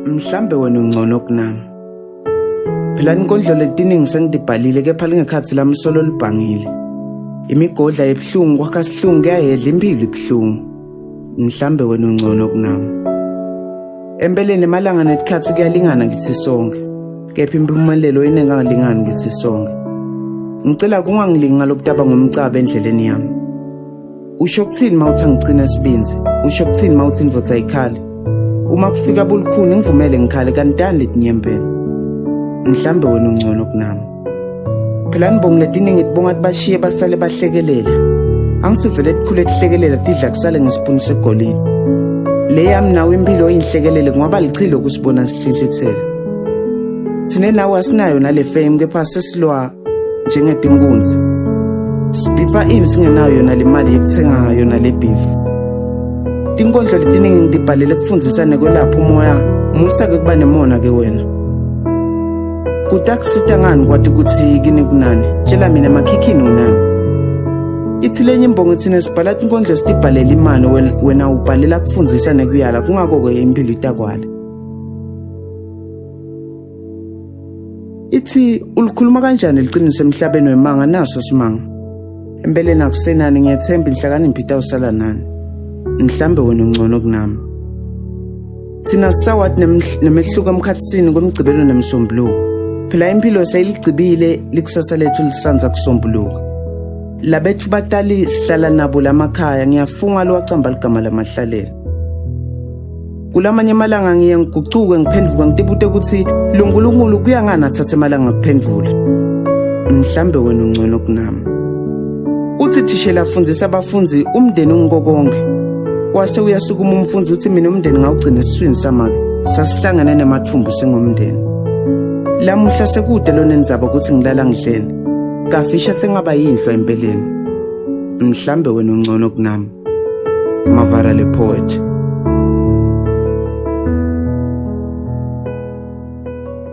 Mhlambe wena ungcono kunami. Phela inkondlo letiningi sengidibhalile kepha lingekhathi lami solo libhangile. Imigodla ebuhlungu kwakha sihlungu kuyayedla impilo ibuhlungu. Mhlambe wena ungcono kunami. Empeleni emalanga netikhathi kuyalingana ngithi sonke. Kepha impumelelo inengalingani ngithi sonke. Ngicela kungangilingi ngalokutaba ngomcaba endleleni yami. Usho kuthini mawuthi angigcina sibinzi? Usho kuthini mawuthi indvodza ayikhali? Uma kufika bulukhuni ngivumele ngikhale kantani letinyembeni. Mhlambe wena ungcono kunami. Phela nibongi letiningi tibonga tibashiye basale bahlekelela. Angithi vele tikhule tihlekelela tidla kusale ngesipuni segolide. Le yami nawe impilo iyinhlekelele ngoba lichilo kusibona sihlinhlitheka. Thina nawe asinayo nale fame kepha sesilwa njengetinkunzi. Sibhifa ini singenayo yona le mali yokuthenga yona le beef. Tinkondlo letiningi ngitibhalele kufundzisa nekwelapha umoya, musa-ke kuba nemona ke wena. Kutakusita ngani kwati ukuthi kini kunani? Tshela mina makhikhini unani. Ithi lenye imbongi thina sibhala tinkondlo sitibhalela imali wena ubhalela kufundzisa nekuyala kungako-ke impilo itakwala. Ithi ulikhuluma kanjani liqiniso emhlabeni wemanga naso simanga. Empeleni akusenani ngiyethemba inhlakanipho itawusala nani. Mhlambe wena ungcono kunami. Thina sisawati nemehluko emkhathini komgcibelo nemsombuluko. Phela impilo seyiligcibile likusasa lethu lisanza kusombuluka. Labethu batali sihlala nabo lamakhaya ngiyafunga lowacamba ligama lamahlalela. Kulamanye amalanga ngiye ngigucuke ngiphenduke ngitibute ukuthi lo Nkulunkulu kuya ngani athathe amalanga kuphendvula. Mhlambe wena ungcono kunami. Uthi thishela fundisa abafundi umndeni ungokonke. Wase uyasukuma umfundi uthi mina umndeni ngawugcina esiswini samake. Sasihlangene nemathumbu singumndeni. Lamuhla sekude lona endzaba ukuthi ngilala ngidleni. Kafisha sengaba yinhlwa empeleni. Mhlambe wena ungcono kunami. Mavara le poet.